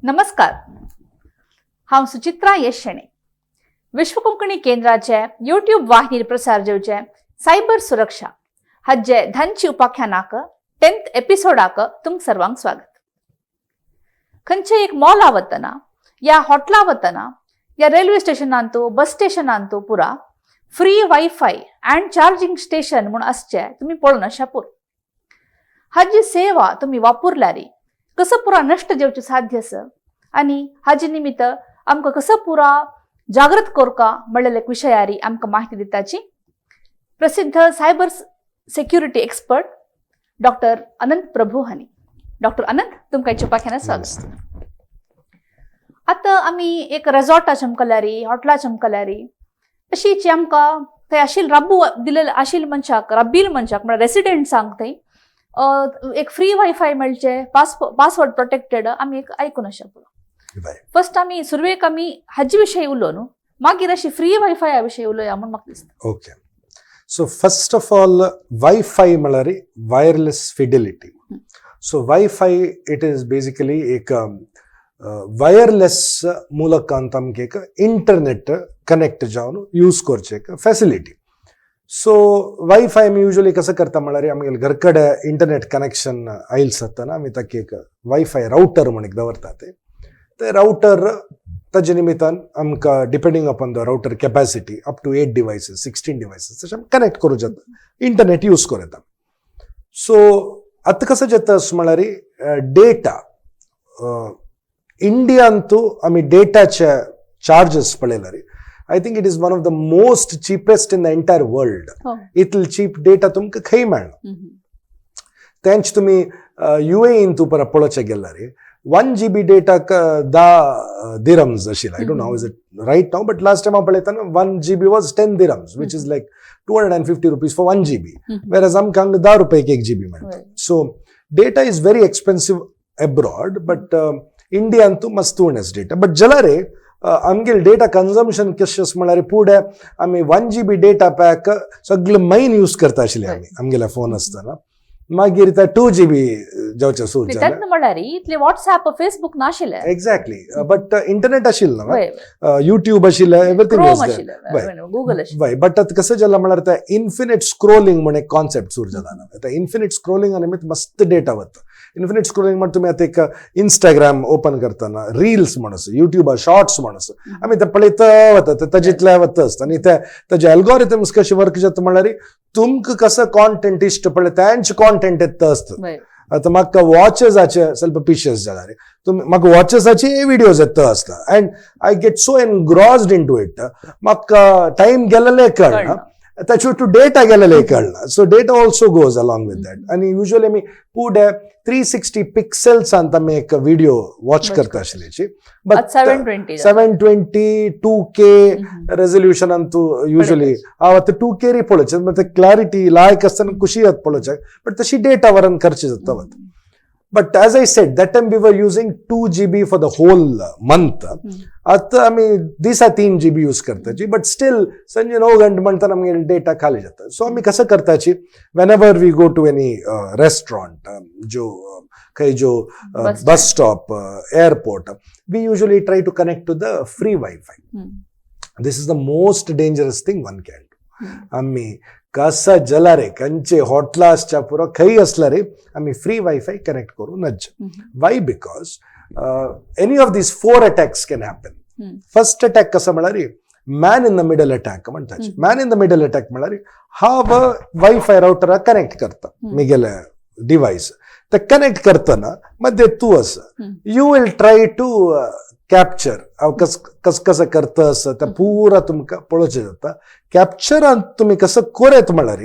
नमस्कार, हांव सुचित्रा यश शेणे. विश्व कोंकणी केंद्राचे युट्यूब वाहिनीर प्रसार जेवचे सायबर सुरक्षा हाजे धनची उपाख्यानाक 10th एपिसोडाक तुमक सर्वांक स्वागत. खंयचे एक मॉला वतना या हॉटला वतना या रेल्वे स्टेशनांतू, बस स्टेशनांतू पुरा free WiFi and charging station म्हूण आसचे तुमी पळोवन आशा पुरो. हाजी सेवा तुमी वापरल्यारी कसं पुरा नश्ट जेवचें साध्य आसा आनी हाजे निमित्त आमकां कसं पुरा जागृत करका म्हणलेले विशयारी आमकां माहिती दिताची प्रसिद्ध cyber security expert doctor Anant Prabhu हांणी. डॉक्टर अनंत, तुमकां उपाख्यानात स्वागत. आतां आमी एक रेजॉर्टा चमकल्यारी, हॉटला चमकल्यारी अशीच आमकां थंय आशिल राब्बू दिलेले आशिल मनशाक, राब्बील मनशाक, म्हळ्यार रेसिडेंट्सांक थंय एक फ्री वायफाय मेळचे, पासवर्ड प्रोटेक्टेड आमी एक आयकून आशा पुरो. फर्स्ट आमी सुरवेक आमी हाजे विशयी उलो न्हू, मागीर अशी फ्री वायफाया विशयी उलोवया म्हूण म्हाका दिसता. Okay, so first of all, WiFi म्हळ्यार wireless fidelity. So WiFi, it is basically एक वायरलेस ಮೂಲಕ आमकां एक इंटरनेट कनेक्ट जावन यूज करचें एक फॅसिलिटी. सो वायफाय आमी युजली कसं करता म्हळ्यार आमगेले घर कडेन इंटरनेट कनेक्शन आयल जातना आमी ताका एक वायफाय रावटर म्हण एक दवरतात. ते रावटर ताजे निमित्तान आमकां, depending upon the router capacity, up to eight devices, 16 devices तशें आमी कनेक्ट करूं जाता, इंटरनेट यूज करूं येता. सो आतां कसं जाता अशें म्हळ्यार डेटा इंडियांतू आमी डेटाचे चार्जस पळयल्यार, I think it is one of the most cheapest in the entire world. इतले चीप डेटा तुमकां खंय मेळना. तेंच तुमी युएईन तूं परत पळोवचें गेल्यार 1 जीबी डेटाक 10 दिरम्स आशिल्ले. I don't know is it right now, but last time हांव पळयतना 1 GB was 10 dirhams, which is like ₹250 for 1 GB, whereas आमकां हांगा 10 रुपयाक 1 जीबी मेळटा. So data is very expensive abroad, but इंडियांतू मस्त उणेच डेटा. बट जाल्यार आमगेले डेटा कन्जम्पशन कशें आसा म्हळ्यार फुडें आमी 1 जीबी डेटा पॅक सगळे मैन यूज करता आशिल्ले आमी आमगेल्या फोन आसतना. मागीर ते 2 जीबी जावचें सुरू जालें. तेन्ना म्हळ्यार इतले वॉट्सॅप, फेसबूक नाशिल्ले. एक्झॅक्टली, बट इंटरनेट आशिल्लें ना. वय युट्यूब आशिल्लें, एवरीथींग. क्रोम आशिल्लें, गुगल आशिल्लें. वय, बट आतां कसं जालां म्हळ्यार ते इन्फिनिट स्क्रोलिंग म्हण एक कॉन्सेप्ट सुरू जाला ना. आतां इन्फिनिट स्क्रोलिंग निमित्त मस्त डेटा वता. इन्फिनिट स्क्रोलिंग म्हण तुमी आतां एक इंस्टाग्राम ओपन करतना रिल्स म्हण आसा, युट्यूबार शॉर्ट्स म्हण आसा, आमी ते पळयत वता, ते ताजेतले वता आसता. आनी ते ताजे एल्गोरिथम्स कशे वर्क जाता म्हळ्यार तुमकां कसो कॉन्टेंट इश्ट पळय तेंच कॉन्टेंट येता आसता. आतां म्हाका वॉचेसाचे ಸ್ವಲ್ಪ पिशेस जाला रे, तुमी म्हाका वॉचेसाचे विडियोज येता आसता and I get so engrossed into it, म्हाका टायम गेलेले कळना, ताचे टू डेटा गेलेले कळना. So data also goes along with that. आनी युजली आमी फुडें 360 पिक्सेल्सांत आमी एक विडियो वॉच करता आशिल्ल्याची. बट 720. 720, 2K रेझोल्युशनान तूं युजली हांव आतां 2K री पळोवचें, मागीर क्लॅरिटी लायक आसतना खुशी जाता पळोवच्याक, बट तशी डेटा वरून खर्च जाता वता. But as I said, that time we were using 2 GB for the whole month. आतां आमी दिसा 3 GB use करताची, but still Sanjay 9 गंटे म्हणटाना आमगे डेटा खाली जाता. सो आमी कसं करताची, whenever we go to any restaurant, जो खंय जो bus stop, airport, we usually try to connect to the free WiFi. This is the most dangerous thing one can do. आमी कसा जला रे खंयचे हॉटला आसच्या पुरो, खंय आसला रे, आमी फ्री वायफाय कनेक्ट करूं नज. Why? Because any of these four attacks can happen. First attack कसं म्हळ्यार man in the middle attack म्हणटाचे. Man in the middle attack म्हळ्यार हांव वायफाय रावटराक कनेक्ट करता मिगेले डिवायस. ते कनेक्ट करतना मध्ये तूं आसा, you will try to capture हांव कस कस कसं करता आसा तें पुरा तुमकां पळोवचें जाता. कॅप्चरान तुमी कसं कोरेत म्हळ्यार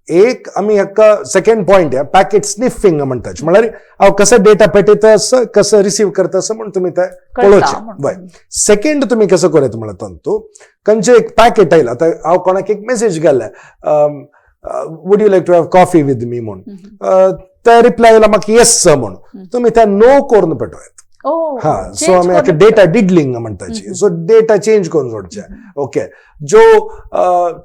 एक आमी हाका सेकंड पॉयंट पॅकेट स्निफिंग म्हणटाचे. म्हळ्यार हांव कसं डेटा पेटयता आसा, कसं रिसीव करता आसा म्हूण तुमी ते पळोवचें. वय, सेकंड तुमी कसं कोरेत म्हळ्यार तातूंत खंयचें एक पॅकेट आयलां, आतां हांव कोणाक एक मेसेज घाल्या, "Would you like to have coffee with me?" म्हूण. ते रिप्लाय आयला म्हाका येस म्हूण, तुमी ते नो करून पेटोवं. हा, सो आमी हाका डेटा डिडलिंग म्हणटाची. सो डेटा चेंज करून सोडचे. ओके, जो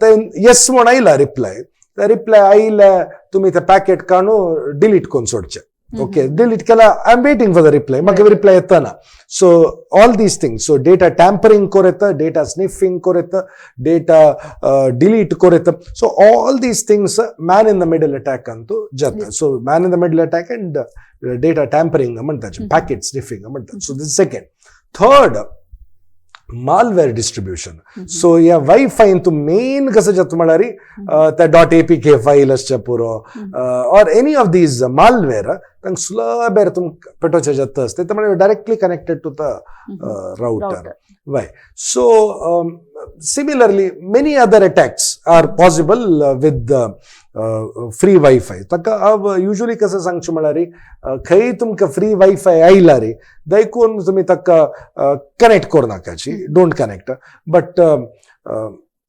ते येस म्हूण आयला रिप्लाय, ते रिप्लाय आयले तुमी ते पॅकेट काडून डिलीट करून सोडचे. Okay, delete केला, I am waiting for the reply, म्हाका रिप्लाय येता ना. So all these things, so data tampering करूं येता, डेटा स्निफिंग करूं येता, डेटा डिलीट करूं येता. So all these things man in the middle attack Antu जाता. So man in the middle attack and data tampering म्हणतात, पॅकेट स्निफिंग म्हणतात. So this second. Third, malware distribution. So ह्या वायफायन तूं main कसं जाता म्हळ्यार त्या dot APK file आसच्या पुरो or any of these malware तांकां सुलभेर तुमकां पेटोवचें जाता आसता, ते म्हणजे directly connected to the router. Why? So, similarly, many other attacks are possible with free Wi-Fi. ताका हांव युजली कसं सांगचें म्हळ्यार, खंय तुमकां फ्री वायफाय आयला रे, देखून तुमी ताका कनेक्ट करूं नाकाची, don't connect. But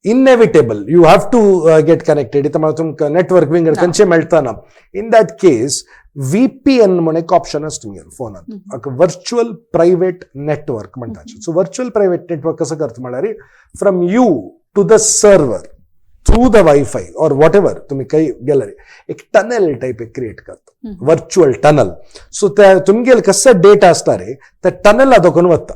inevitable you have to get connected, इथं म्हळ्यार तुमकां नेटवर्क विंगड खंयचे मेळटा ना, इन that case VPN म्हूण एक ऑप्शन आसा तुमगेल्या फोनात, व्हर्च्युअल प्रायव्हेट नेटवर्क म्हणटात. सो व्हर्च्युअल प्रायव्हेट नेटवर्क कसं करता म्हळ्यार, from you to the server through the WiFi or whatever तुम्ही काही गेल्यार एक टनल टायप एक क्रिएट करता, व्हर्च्युअल टनल. सो त्या तुमगेल कसं डेटा आसता रे, त्या टनला दोकून वता.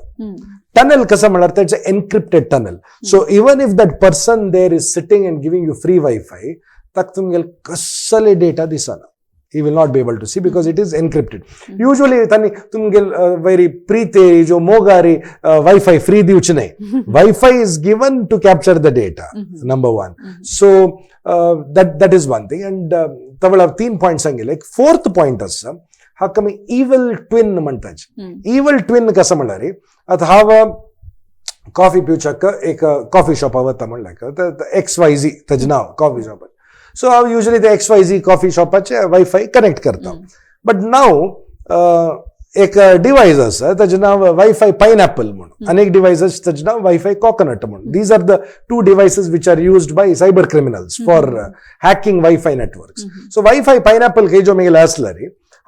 टनल कसं म्हळ्यार, त्याचे encrypted tunnel. So even if that person there is sitting and giving you free WiFi, ताका तुमगेल कसले डेटा दिसना, he will not be able to see because it is encrypted. Usually तांणी तुमगेल वैरी प्रीते जो मोगारी वायफाय फ्री दिवचे नाही. WiFi is given to capture the data, number one. So that is one thing. And तवळ तीन point सांगितले. एक fourth point आसा, हाका आमी इवल ट्विन म्हणटात. इवल ट्विन कसं म्हणल्यार, आतां हांव कॉफी पिवच्याक एक कॉफी शॉपा वता म्हणल्यार, एक्स वाय झी ताजें नांव कॉफी शॉपार. सो हांव युजली ते एक्स वाय झी कॉफी शॉपाचे वायफाय कनेक्ट करता. बट नाव एक डिवायस आसा, ताजें नांव वायफाय पायनॅपल म्हणून, आनी एक डिवायस आसा, ताजें नांव वायफाय कोकोनट म्हणून. These are the two devices which are used by cyber criminals for hacking WiFi networks. So WiFi pineapple खंय जो मेगेले आसल्यार,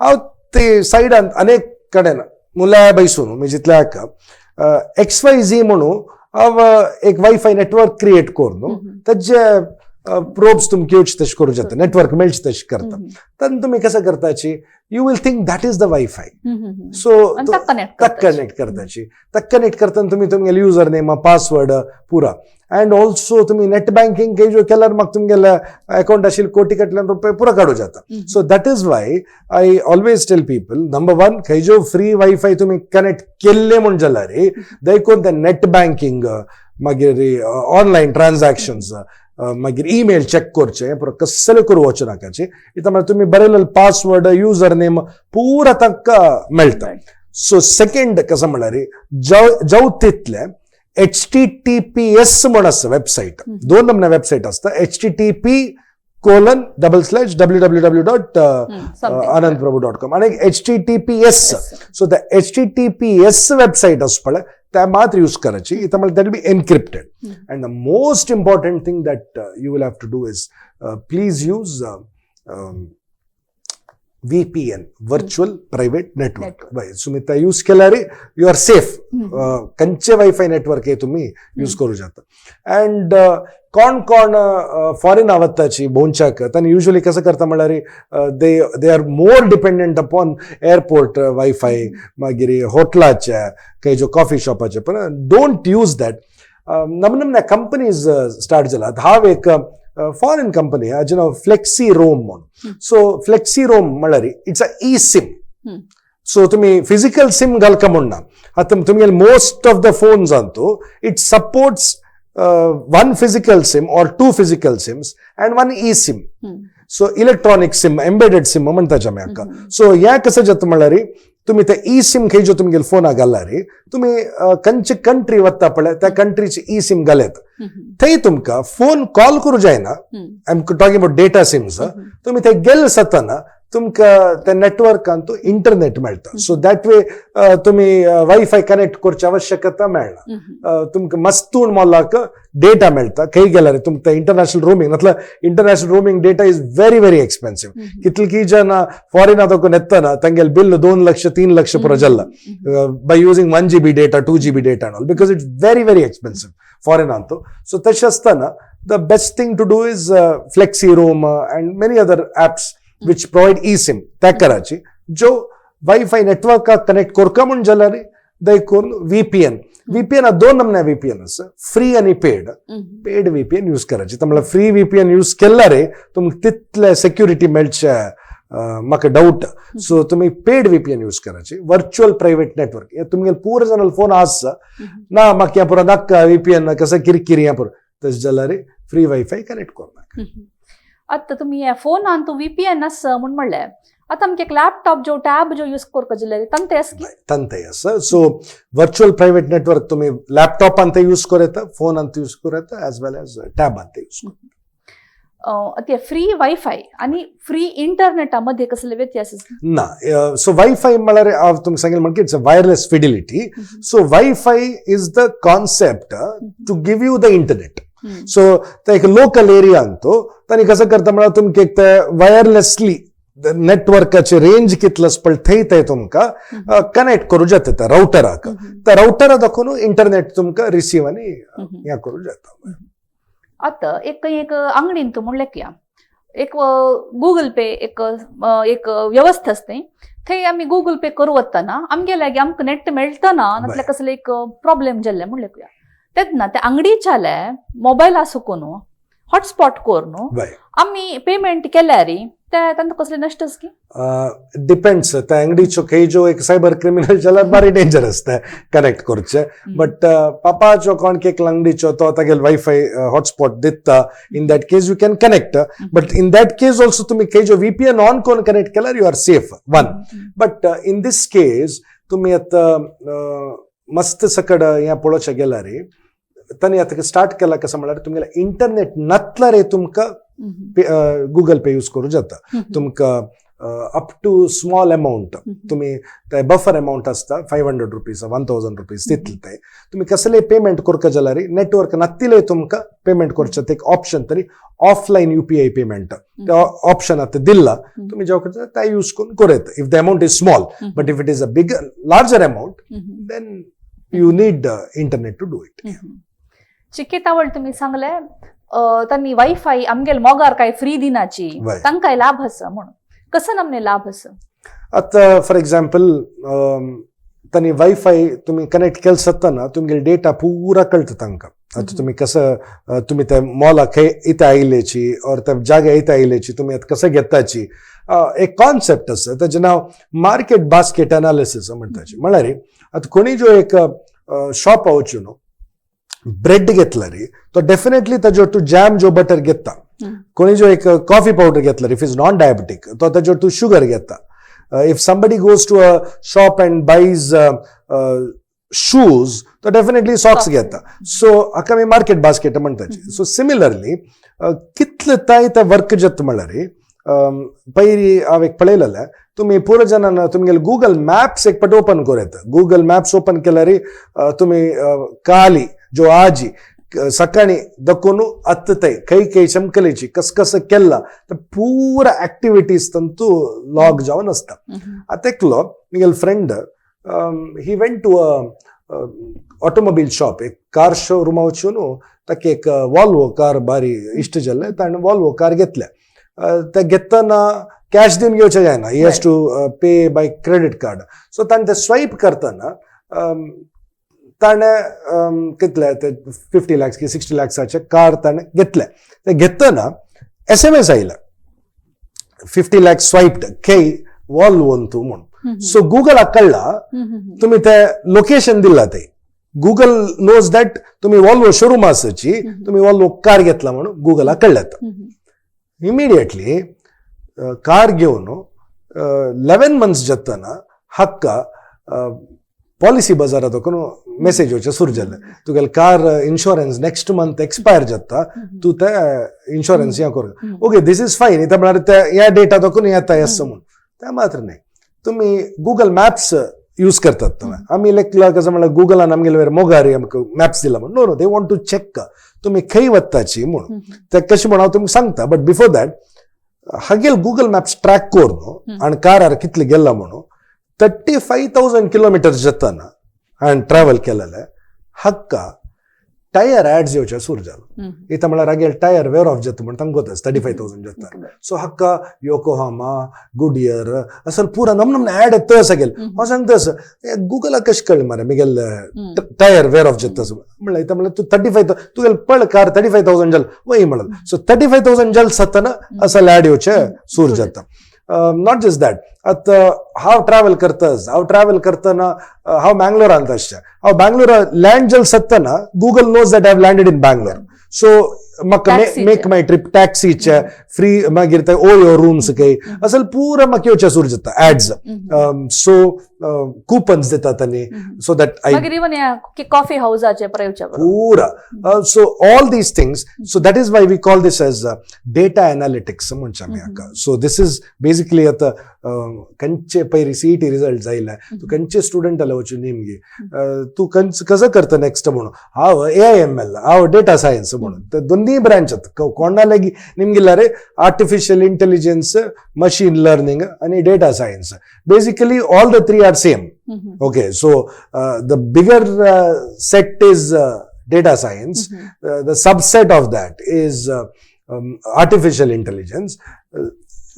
हांव ते सायडान अनेक कडेन मुल्या बैसून म्हणजे जितल्याक एक्स वाय झी म्हणून हांव एक वायफाय नेटवर्क क्रिएट करून ताजे प्रोब्स तुमकां येवचे तशें करूं जाता, नेटवर्क मेळचें तशें करता. तेन्ना तुमी कसं करताची, you will think that is the WiFi. So connect. ताक कनेक्ट करताची. ताक कनेक्ट करतना तुमी तुमगेले युजर नेम, पासवर्ड पुरा, अँड ऑल्सो तुमी नेट बँकिंग जो केल्यार म्हाका तुमगेल्या अकाउंट आशिल्ले कोटी कटल्यान रुपये पुरा काडूं जाता. So that is why I always tell people, number one, खंय जो फ्री वायफाय तुमी कनेक्ट केल्ले म्हूण जाल्यार, देखून ते नेट बँकिंग, मागीर ऑनलायन ट्रान्झॅक्शन्स, मागीर ईमेल चॅक करचे पुरो कसले करूं वचूं नाकाची. इथं म्हळ्यार तुमी बरयलेलो पासवर्ड, युजर नेम पुरा तांकां मेळटा. सो सेकंड कसं म्हणल्यार, जाव तितले HTTPS म्हण आसा वेबसायट, दोन नमूने वेबसायट आसता, http://www.anandprabhu.com आणि HTTPS. So the HTTPS website आसा पळय, त्या मात्र यूज करायची. इथं म्हळ्यार that be encrypted. And the most important thing that you will have to do is, please use VPN, virtual private network. तुम्ही त्या यूज केल्यार you are safe. खंयचे वायफाय नेटवर्क हे तुम्ही यूज करू शकता. अँड कोण कोण फॉरेन वताची भोंवच्याक, तांणी युजली कसं करता म्हणल्यार, they are more dependent upon airport WiFi, मागीर हॉटलाचे, काही जो कॉफी शॉपाचे. पण don't use that. नवीन नवीन कंपनीज स्टार्ट जाल्यात. हांव एक फॉरेन कंपनी हाजें नांव फ्लेक्सी रोम म्हणून. सो फ्लेक्सी रोम म्हणल्यार it's a e SIM. So तुम्ही फिजिकल सिम घालका म्हूण ना. आतां तुमगेले मोस्ट ऑफ the phones अंतू it supports one physical SIM or two physical SIMs and one e SIM. So electronic SIM, embedded SIM म्हणटाचे आमी हाका. सो ह्या कसं जाता म्हणल्यार, तुम्ही ते ई सिम खंय जो तुमगेले फोनाक घालल्यार, तुमी खंयचे कंट्री वता पळय, त्या कंट्रीची ई सिम घालयत, थंय तुमकां फोन कॉल करूं जायना. I am talking about data SIMs. तुम्ही ते गेले जाताना तुमकां त्या नेटवर्कान तो इंटरनेट मेळटा. सो that way तुमी वायफाय कनेक्ट करची आवश्यकता मेळना. तुमकां मस्तून मोलाक डेटा मेळटा खंय गेल्यार. तुमकां इंटरनॅशनल रोमिंग म्हटल्यार, international roaming data is very very expensive. कितली जण फॉरेन तकून येतना तांगेले बिल 2 लक्ष, 3 लक्ष पुरो जाल्ला by using 1 GB data, 2 GB data all, because it's very very expensive foreign Antu. So तशें आसतना the best thing to do is Flexi Roam and many other apps which provide e SIM, त्या कराची. जो wifi नेटवर्काक connect करका म्हूण जाल्यार देखून VPN. VPN दोन नमने VPN आसा, फ्री आनी paid. Paid VPN use करायची, तर म्हळ्यार फ्री VPN use केल्यार रे तुमकां तितले सेक्युरिटी मेळचे म्हाका डावट. सो तुमी पेड VPN use करायची, वर्च्युअल प्रायव्हेट नेटवर्क. हे तुमगे पुरो जाणां फोन आसा ना म्हाका हें पुरो नाका VPN कसं किरकिरी हें पुरो, तशें जाल्यार फ्री वायफाय कनेक्ट करनाका. आतां तुमी हे फोनान तूं VPN आसा म्हूण म्हणलें, आतां आमगे एक लॅपटॉप जो टॅब जो यूज करपा जाल्यार तांते आसा की? तंते आसा. सो वर्च्युअल प्रायव्हेट नेटवर्क तुमी लॅपटॉपान ते यूज करूं येता, फोनान ते यूज करूं येता, एज वेल एज टॅबान ते यूज करूं. ते फ्री वायफाय आनी फ्री इंटरनेटा मध्ये कसले व्यत्यास आसा? ना, सो वायफाय म्हळ्यार हांव तुमकां सांगेल म्हणजे it's a wireless fidelity. So wifi is the concept to give you the internet. So ते एक लोकल एरियान तो तांणी कसं करता म्हळ्यार तुमकां एक ते वायरलेसली नेटवर्काचे रेंज कितलो आसा पळय थंय ते तुमकां कनेक्ट करूं जाता त्या रावटराक. त्या रावटरा दाखोवन इंटरनेट तुमकां रिसीव आनी हें करूं जाता. आतां एक एक अंगडीन तूं म्हणलें की एक गुगल पे एक एक व्यवस्था आसता, थंय आमी गुगल पे करूं वतना आमगे लागीं आमकां नेट मेळटना नासल्यार कसले एक प्रॉब्लेम जाल्ले म्हणलें कुया, तेन्ना ते अंगडीच्याले मोबायला सुकून हॉटस्पॉट करून आमी पेमेंट केल्यार ते तांकां कसले नश्ट आसा की? डिपेंड्स, त्या अंगडीचो खंय जो एक सायबर क्रिमिनल जाल्यार बारी डेंजरस ते कनेक्ट करचे. बट पापाचो कोण केक अंगडीचो तो तागेले वायफाय हॉटस्पॉट दिता, in that case you can connect. But in that case also तुमी खंय जो VPN on करून कनेक्ट केल्यार you are safe one. But in this case तुमी आतां मस्त सकड हें पळोवचें गेल्यार तांणी आतां स्टार्ट केला कसं म्हळ्यार तुमगेलें इंटरनेट नातल्यार तुमकां गुगल पे यूज करूं जाता. तुमकां अप टू स्मॉल अमावंट तुमी ते बफर अमावंट आसता 500 रुपीज 1000 रुपीज तितले ते तुमी कसले पेमेंट करता जाल्यार नेटवर्क नातिले तुमकां पेमेंट करचें ते एक ऑप्शन तरी ऑफलायन UPI payment ते ऑप्शन आतां दिल्ला, तुमी जेवा करता ते यूज करून करूं येता if the amount is small. But if it is a big larger amount then you need internet to do it. चिकेतावळ तुमी सांगले तांणी वायफाय आमगेले मोगार काय फ्री दिनाची, तांकां लाभ आसा म्हणून, कसं आमने लाभ आसा? आतां फॉर एक्झाम्पल तांणी वायफाय तुमी कनेक्ट केले जातना तुमगेले डेटा पुरा कळटा तांकां. आतां तुमी कसं तुमी त्या मॉलाक खंय इथं आयिल्ल्याची ऑर त्या जाग्या इथं आयिल्ल्याची तुमी आतां कसं घेताची, एक कॉन्सेप्ट आसा ताजें नांव मार्केट बास्केट एनालिसीस म्हणटाची. म्हळ्यार आतां कोणी जो एक शॉपा वचून ब्रेड घेतला रे तो डेफिनेटली ताजो तूं जॅम जो बटर घेता, कोणी जो एक कॉफी पावडर घेतला if is non diabetic तो ताजो तूं शुगर घेता. If somebody goes to a shop and buys shoes तो डेफिनेटली सॉक्स घेता. सो हाका आमी मार्केट बास्केट म्हणटाची. सो सिमिलरली कितले ताय ते वर्क जाता म्हळ्यार पयली हांव एक पळयलेलें तुमी पुरो जाणां तुमगेले गुगल मॅप्स एक पट ओपन करूं येता. गुगल मॅप्स ओपन केल्यार तुमी काली जो आजी सकाळी दखून आत्तां थंय खंय खंय चमकलेची कस कसं केल्ला तर पुरा एक्टिविटीज तंतू लॉग जावन आसता. आतां एकलो म्हगेलो friend he went to a automobile shop, एक कार शोरुमा वचून ताका एक वॉल्वो कार बारी इश्ट जाल्लें, ताणें वॉल्वो कार घेतल्या. ते घेतना कॅश दिवन घेवचें जायना, he has to pay by credit card. So ताणें ते स्वायप करतना ताणें कितले ते 50 लॅक्स की 60 लॅक्साचे कार ताणें घेतले. ते घेतना SMS आयला 50 लॅक्स स्वायप्ड खंय वॉल्वोन तूं म्हूण. सो गुगलाक कळ्ळा तुमी ते लोकेशन दिला ते गुगल नोज that तुमी वॉल्वो शोरूम आसाची तुमी वॉल्वो कार घेतला म्हणून गुगलाक कळ्ळें. इमिडिएटली कार घेवन 11 मंथ्स जातना हाका पॉलिसी बाजारात कोण मेसेज येवचे सुरू जाले, तुगेले car insurance next month expire जाता, तूं ते इन्शुरन्स हें कर. ओके this is fine, इथं म्हळ्यार ते ह्या डेटा दाखोवन येता येस म्हणून ते मात्र न्हय. तुमी गुगल मॅप्स यूज करतात तुमी, आमी लेखला कसं म्हळ्यार गुगलान आमगेले वेर मोगारी आमकां मॅप्स दिला म्हणून. No no, they want to check तुमी खंय वताची म्हणून. ते कशें म्हणून हांव तुमकां सांगता, बट बिफोर that हागेल गुगल मॅप्स ट्रॅक करून आनी कारार कितले गेला म्हणून 35,000 किलोमिटर जाताना हांवें ट्रॅवल केलेलें, हाका टायर ऍड्स येवचे सुरू जालो. इथं म्हळ्यार हागेल टायर वेर ऑफ जाता म्हण तांकां गोत 35,000 जाता. सो हाका योकोहामा, गुडियर असल पुरा नम नम ऍड येता सगळे. हांव सांगता असं गुगलाक कशें कळ्ळें मरे मिगेल टायर वेर ऑफ जाता असं म्हणलं. इथं म्हणलं तू 35, तुगेल पळ कार 35,000 जाल वय म्हणलं. सो 35,000 जाल सतना असल ऍड येवचे सुरू जाता. Not just that, आतां हांव ट्रॅव्हल करताच, हांव ट्रॅव्हल करतना हांव मँगलोरांत आसचें, हांव बँगलोरा लँड जाल सत्तना Google knows that I have landed in Bangalore, so म्हाका मेक माय ट्रिप टॅक्सीचे फ्री, मागीर ते ओयो रूम्स काही असल पुरा म्हाका येवचें सुरू जाता ऍड्स. सो कुपन्स दितात आनी सो that I मागीर इवन कॉफी हाऊसाचे येवचे पुरा. So all these things, so that is why we call this as data analytics म्हणचे आमी हाका. सो this is basically आतां खंयचे पयली सीईटी रिजल्ट जायले, तूं खंयचे स्टुडंटाले वचून निमगी तूं खंयच कसो करता नेक्स्ट म्हणून, हांव एआयएमएल, हांव डेटा सायन्स म्हणून. तर दोन्ही ब्रांच कोणा लागीं निमगिल्ला रे आर्टिफिशियल इंटेलिजन्स, मशीन लर्निंग आणि data science, basically all the three are same. Okay, so the bigger set is data science. The subset of that is artificial intelligence.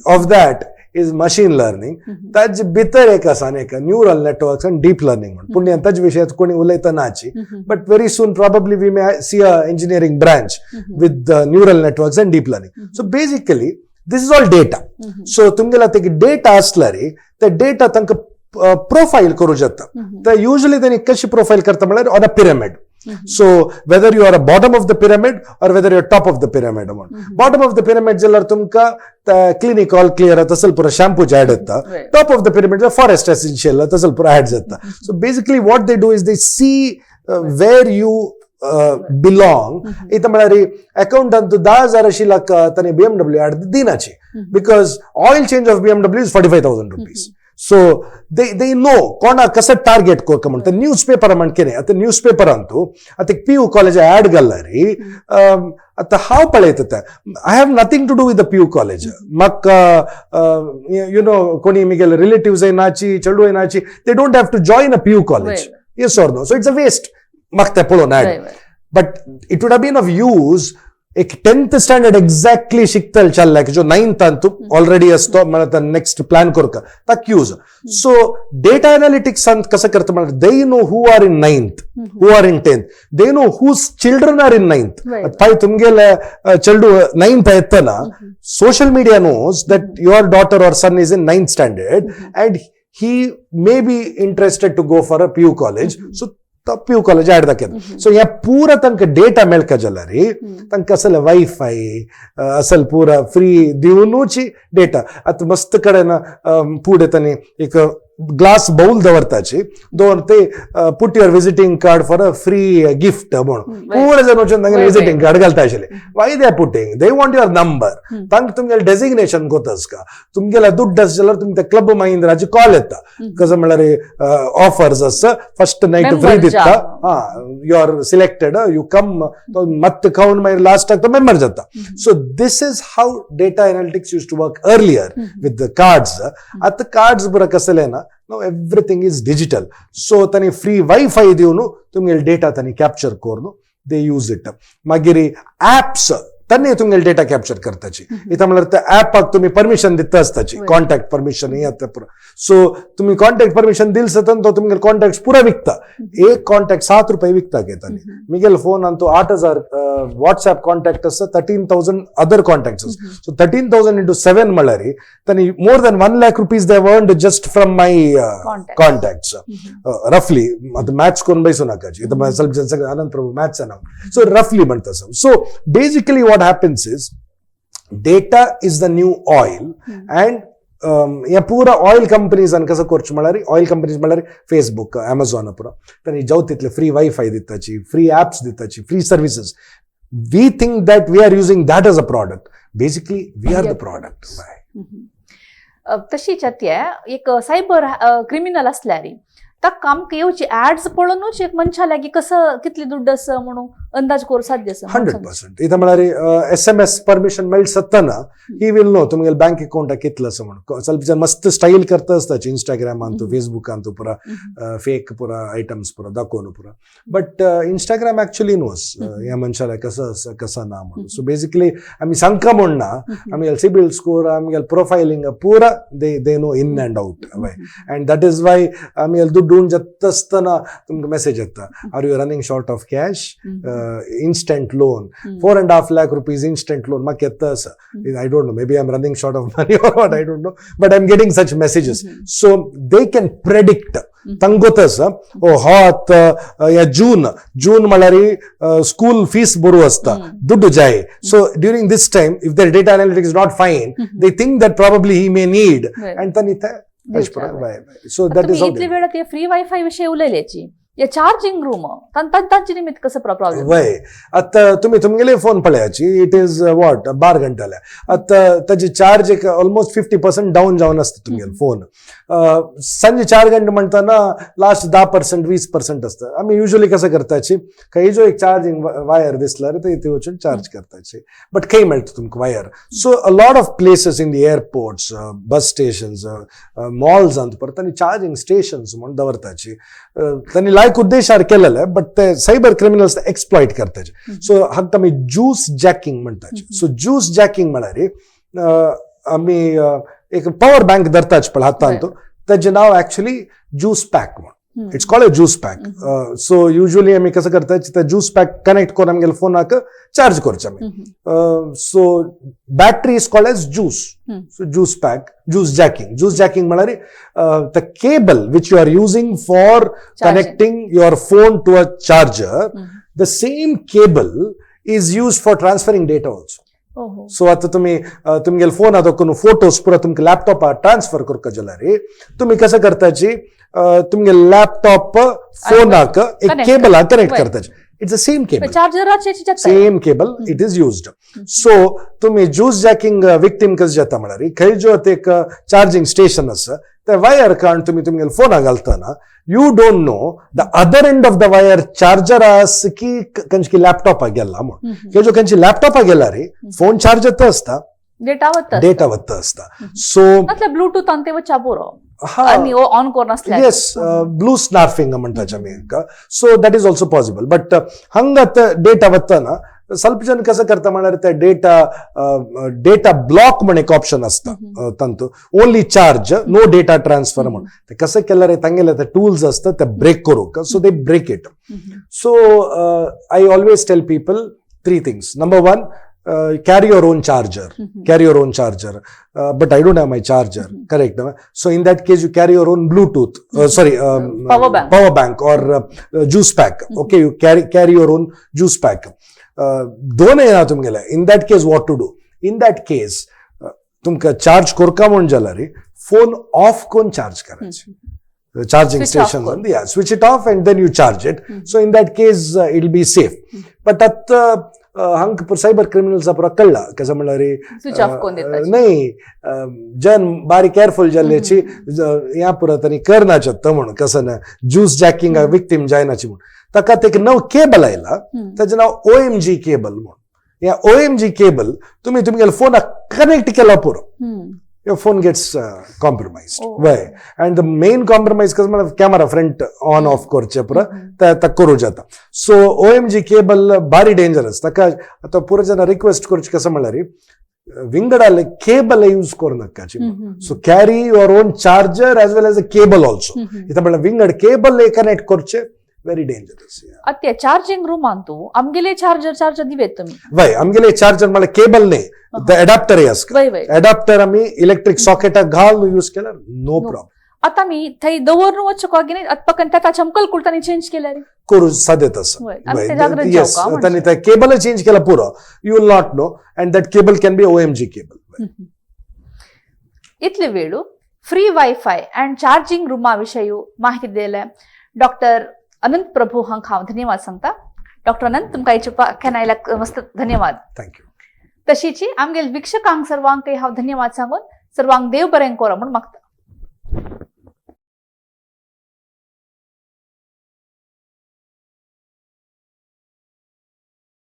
Of that is machine learning. ताजे भितर एक आसा आनी एक neural networks आनी deep learning म्हण, पूण ताजे विशयात कोणी उलयता नाची, but very soon probably we may see a engineering branch with neural networks and deep learning. So basically this is all data. So तुमगेला ते डेटा असला रे, ते डेटा तांकां प्रोफायल करूं जाता. तर युजली त्यांनी कशी प्रोफायल करता म्हळ्यार on a pyramid. So whether you are a bottom of the pyramid or whether you top of the pyramid म्हणून. बॉटम ऑफ the pyramid जाल्यार तुमकां क्लिनिक ऑल क्लियर तसल पुरो शॅम्पूचे ऍड येता. Top of the pyramid Forest Essential तसल पुरो add जाता. So basically what they do is they see where you belong. इथं म्हळ्यार अकाउंटांत 10,000 आशिल्ल्याक ताणें बीएमडब्ल्यू ऍड दिनाची, because oil change of BMW is ₹45,000. So they know कोणा कसं टार्गेट कोरक म्हणटा. न्यूज पेपर म्हणकेने आतां न्यूज पेपर अंतू आतां पी यू कॉलेज ऍड घाल्ला. आतां हांव पळयता, I have nothing to do with the PU college. म्हाका you know कोणी मिगेले रिलेटिव्स नाची, चेडूय नाची, they don't have to join a PU college, yes or no? So it's a waste म्हाका तें पळोवन add, but it would have been of use एक tenth standard exactly शिकतल चल्ल्याक, जो नायन्थांतू ऑलरेडी असतो म्हळ्यार नेक्स्ट प्लॅन करका ताक यूज. सो डेटा अनालिटिक्स कसं करता म्हळ्यार they know who are in ninth, who are in 10th, they know whose children are in ninth. पाय तुमगेले चेडू नायन्थ येतना social media knows that your daughter or son is in ninth standard and he may be interested to go for a PU college. So PU college add दाखयता. So ह्या पुरा तांकां data मेळका जाल्यार तांकां असल वायफाय असल पुरा फ्री दिवनूच डेटा. आतां मस्त कडेन फुडें तांणी एक ग्लास बाउल दवरताची, दवर ते put your visiting card for a free gift म्हणून. पुरे जण वचून तांगे विजिटींग कार्ड घालता आशिल्ले. Why they are putting? They want your number. तांकां तुमगेलें डेजिग्नेशन कोतास का, तुमगेले दुड्ड आसा जाल्यार तुमकां क्लब महिंद्राचे कॉल येता. कसं म्हणल्यार ऑफर्स आसा, फर्स्ट नायट फ्री दिता, हा, you are selected, you come. मत्त खावन मागीर लास्टाक तो मेंबर जाता. So this is how data analytics used to work earlier with the cards. आतां कार्ड्स बरं कसले ना, now everything is digital. So तांणी फ्री वायफाय दिवन तुमगेले डेटा तांणी कॅप्चर करून they use it. मागीर ऍप्स तांणी तुमगेले डेटा कॅप्चर करताची. इथं म्हळ्यार त्या ऍपाक तुम्ही परमिशन दिता आसताची, कॉन्टॅक्ट परमिशन हे येता पुरो. सो तुम्ही कॉन्टॅक्ट परमिशन दिल सतन तो तुमगेले कॉन्टॅक्ट पुरा विकता. एक कॉन्टॅक्ट 7 रुपये विकता घेता. Miguel phone Antu 8000 WhatsApp contact आसा, 13,000 अदर कॉन्टॅक्ट आसा. So 13,000 into 7 म्हळ्यार तांणी more than ₹1 lakh they earned just from my contacts roughly. आतां मॅथ्स करून बैसू नाकाची, इथं ಸ್ವಲ್ಪ सगळं आनंद प्रभू मॅथ्स नाव. सो रफली म्हणटा. So basically what happens is data is the new oil and ह्या पुरा ऑयल कंपनीजान कसं करचें म्हळ्यार, ऑयल कंपनीज म्हळ्यार फेसबूक, अमेझॉन पुरो तांणी जाव तितले फ्री वायफाय दिताची, फ्री ऍप्स दिताची, free services. We think that we are using that as a product. Basically we are the product. तशीच आतां एक सायबर क्रिमिनल असल्यार ताका आमकां येवची ऍड्स पळोवनूच एक मनशा लागीं कसं कितली दुड्ड आसा म्हणून अंदाज कोर साध्य आसा. 100%. इथं म्हळ्यार एसएमएस परमिशन मेळट सत्ताना he will know तुमगेले बँक अकाउंट कितलं असं म्हणून. ಸ್ವಲ್ಪ जन मस्त स्टाईल करता असताची इंस्टाग्राम अंतू, फेसबुक अंतू, पुरा फेक पुरा आयटम्स पुरा दाखवून पुरा. बट इंस्टाग्राम ऍक्च्युली नोज या मनशाला कसं असं कसं ना म्हणून. सो बेसिकली आम्ही सांगका म्हण ना, आमगेले सिबिल स्कोर, आमगेले प्रोफायलिंग पुरा they know in and out. And that is why आमगेले दुड्ಡು ಉಂಡ್ ಜತ್ತಸ್ತಾನ तुमकां मेसेज येता, "Are you running short of cash? Instant loan, ₹4.5 lakh instant loan." म्हाका येता आसा. I don't know, maybe I am running short of money or what, I don't know, but I am getting such messages. So they can predict. तांकां आसा, ओ हो आतां ह्या जून, जून म्हळ्यार school fees बरो आसता, दुड्डू जाय. So during this time, if their data analytics not fine, they think that probably he may need and तांणी ते सो that is. इतले वेळ ते फ्री वायफाय विषयी उलयल्याची, या चार्जिंग रूम तांचे निमित्त कसं प्रॉब्लेम? वय, आता तुम्ही तुमगेले फोन पळयाची, it is what बार घंटाल्या आता ताची चार्ज एक ऑलमोस्ट 50% डावन जावन आसता. तुमगेले फोन संजे 4 घंटे म्हणताना लास्ट 10%, 20% असतं. आम्ही युजली कसं करताची, काही जो एक चार्जिंग वायर दिसला रे, ते वचून चार्ज करताची. बट खंय मेळटा तुमकां wire? So a lot of places in the airports, bus stations, malls अंत परत तांणी चार्जिंग स्टेशन्स म्हणून दवरताची. तांणी लायक उद्देशार केलेले, बट ते सायबर क्रिमिनल्स एक्सप्लॉइट करताचे. सो हाका आमी ज्यूस जॅकिंग म्हणटाचे. सो ज्यूस जॅकिंग म्हळ्यार आमी एक पॉवर बँक धरताच पळय हातांत, ताजें नांव ऍक्च्युली ज्यूस पॅक म्हणून. It's called a juice pack. So usually आमी कसं करतात, ते ज्यूस पॅक कनेक्ट करून आमगेले फोनाक चार्ज करचे आमी. So battery is called as juice. So juice pack, juice jacking. Juice jacking म्हळ्यार the cable which you are using for connecting your phone to a charger, the same cable is used for transferring data also. So आता तुम्ही तुमगेले phone दाखोवन photos पुरा तुमकां लॅपटॉपार transfer करपाक जाल्यार तुम्ही कसं करताची, तुमगे लॅपटॉप फोनाक एक Connect. केबलाक कनेक्ट करताची. It's the same cable. चार्जराचे. Same cable it is used. So तुम्ही ज्यूस जॅकिंग विक्टीम कसं जाता म्हळ्यार, खंय जो एक चार्जिंग स्टेशन आसा, ते वायर काडून तुम्ही तुमगेले फोनाक घालतना, you don't know the other end of the wire charger आस की खंयची लॅपटॉपाक गेला म्हूण. किंवा जो खंयची लॅपटॉपाक गेला रे, फोन चार्ज येता आसता, डेटा वता. डेटा वता आसता. सो नातल्यार ब्लूटूथ आनी ते वच्चा पुरो आनी ऑन करून आसल्यार. येस, ब्लू स्नार्फिंग म्हणटाचे आमी हांकां. So that is also possible. But हांगा डेटा वतना ಸ್ವಲ್ಪ जन कसं करता म्हळ्यार, ते डेटा ब्लॉक म्हण एक ऑप्शन आसता तांतू, only charge, no data transfer म्हण. ते कसं केल्यार तांगेले ते टूल्स आसता ते ब्रेक करूंक, so they break it. So I always tell people three things. Number one, carry your own charger. Carry your own charger. But I don't have my charger. Correct. No? So in that case, you carry your own Bluetooth. Sorry, Power bank. Power bank or juice pack. Okay, you carry your own juice pack. दोनय ना तुमगेले. In that case, what to do? In that case, तुमकां charge करका म्हूण जाल्यार phone of करून charge करायचे. Charging Switch off station, करून. Yeah, switch it off and then you charge it. So in that case, it'll be safe. But at हांकां cyber criminals पुरा कळ्ळा कसं म्हणल्यार स्विच ऑफ करून दिता. नाही, जन बारीक केअरफुल जाल्ल्याची ह्या पुरा तांणी करनाचे म्हणून, कसं ना ज्यूस जॅकिंग विक्टीम जायनाची म्हणून ताका ते एक नव केबल आयला. ताजें नाव ओएमजी केबल म्हणून. ह्या ओएमजी केबल तुम्ही तुमगेले फोनाक कनेक्ट केला पुरो, your phone gets compromised. Why? And the main compromise कसं म्हळ्यार कॅमेरा फ्रंट ऑन ऑफ करचे पुरा ते करूं जाता. सो ओएमजी केबल भारी डेंजरस. ताका आतां पुरो जाणां रिक्वेस्ट करचे, कसं म्हणल्यार विंगडाले केबल यूज करूं नाकाची. So carry your own charger as well as a cable also. इथं म्हणल्यार विंगड केबल कनेक्ट करचे, व्हेरी डेंजरस. आत्या चार्जिंग रूमान तूं आमगेले चार्जर दिवेत तुम्ही? वय, आमगेले चार्जर म्हळ्यार केबल न्ही, the adapter आसता. वय वय अडॅप्टर आमी इलेक्ट्रीक सॉकेटाक घालून यूज केल्यार नो No. Problem. आता मी थंय दवरून वचको की आतां ताका चमकल कुलतानी चेंज केल्यार? करू सादेत आसा. वय, आमी ते जागृत येस जावका म्हणजे. तांणी ते केबल चेंज केला पुरो, you will not know, and that cable can be OMG cable. इतले वेळू फ्री वायफाय अँड चार्जिंग रुमा विषयी माहिती दिले डॉक्टर अनंत प्रभू हांक हांव धन्यवाद सांगता. डॉक्टर अनंत, तुमकां हेचे उपाख्यान आयल्याक मस्त धन्यवाद. Thank you. तशीची आमगेल वीक्षकांक सर्वांकय हांव धन्यवाद सांगून सर्वांक देव बरें करो म्हूण मागता.